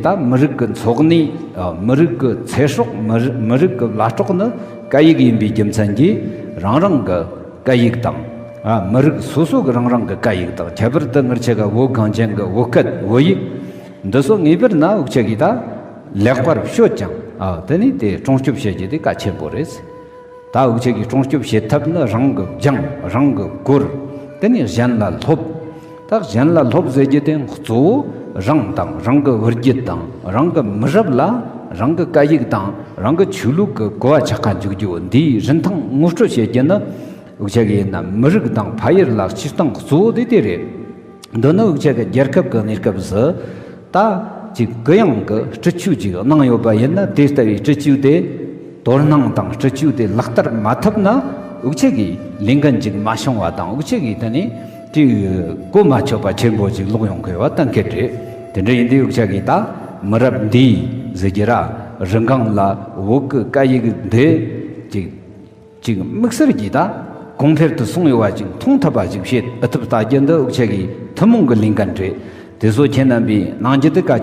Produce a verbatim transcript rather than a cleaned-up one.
ད་མི་རིགས་ཀྱི་འཚོ་གནས། ཨ། མི་རིགས་ཀྱི་ཚེ་སྲོག་མི་རི- མི་རིགས་ཀྱི་བླ་སྲོག་ནི་སྐད་ཡིག་ཡིན་པའི་རྒྱུ་མཚན་གྱིས། རང་རང་གི་སྐད་ཡིག་དང་། ཨ། མི་རིགས་སོ་སོ་གི་རང་རང་གི་སྐད་ཡིག་དང་། ཁྱད་པར་དུ་ངེད་ཆ་ག་བོད་གངས་ཅན་གི་བོད་སྐད་བོད་ཡིག་འདི་ཚོ་ངེས་པར་ན་འུ་ཆ་གིས་ད་ལེགས་པར་ཤོད་ཅིང་། ཨ། དེ་ནས་དེ་སྲུང་སྐྱོབ་བྱེད་རྒྱུ་དེ་གལ་ཆེན་པོ་རེད། ད་འུ་ཆ་གིས་སྲུང་སྐྱོབ་བྱེད་ཐབས་ནི་རང་གིས་སྦྱང་། རང་གིས་གོ། དེ་ནས་གཞན་ལ་སློབ། ད་གཞན་ལ་སློབ་ཟེར་རྒྱུ་དེ་གཙོ་བོ་རང་དང་། རང་གི་བུ་རྒྱུད་དང་། རང་གི་མི་རབས་ལ་རང་གི་སྐད་ཡིག་དང་རང་གི་ཆོས་ལུགས་ཀྱི་གོ་བ་ཆགས་ཁ་འཇུག་རྒྱུ། འདིའི་རིན་ཐང་ངོ་སྤྲོད་བྱེད་རྒྱུ་ནི་འུ་ཆ་གིས་ཡིན་ན་མི་རིགས་དང་ཕ་ཡུལ་ལ་སྤྱིར་བཏང་གཙོ་བོ་དེ་དེ་རེད། འདི་ནི་འུ་ཆ་གི་རྒྱལ་ཁབ་ཀྱི་གནས་སྐབས་སུ་ད་ཅིག་གུ་ཡངས་ཀྱི་སྲིད་ཇུས་ཅིག་གནང་ཡོད་པ་ཡིན་ན། དེ་ལྟ་བུའི་སྲིད་ཇུས་དེ་དོ་སྣང་དང་སྲིད་ཇུས་དེ་ལག་བསྟར་མ་ཐུབ་ན། འུ་ཆ་གི་ལས་འགན་ཅིག་མ་བྱུང་བ་དང་། འུ་ཆ་གི་དེ་ནས་ཅིག་གོ་མ་ཆོད་པ་ཆེན་པོ་ཅིག་ལོག་ཡོང་གི་ཡོད་པ་གཏན་འཁེལ་རེད། དེ་འདྲ་ཡིན་དུས་འུ་ཆ་གིས་ད་མི་རབས་འདིའི་ཟེར་རྒྱུ་ར། རིན་གོང་ལ་བོད་ཀྱི་སྐད་ཡིག་འདི་ཅིག་ཅིག་དམིགས་བསལ་གྱིས་ད་གོང་འཕེལ་དུ་སོང་ཡོད་པ་ཅིག་མཐོང་ཐུབ་པ་ཅིག་བྱེད་ཐུབ་ལྟ་རྒྱུ་འདི་འུ་ཆ་གི་ཐུན་མོང་གི་ལས་འགན་རེད། དེ་ཚོ་ཁྱེད་རྣམ་པས་གནང་རྒྱུ་དེ་གལ་ཆེ།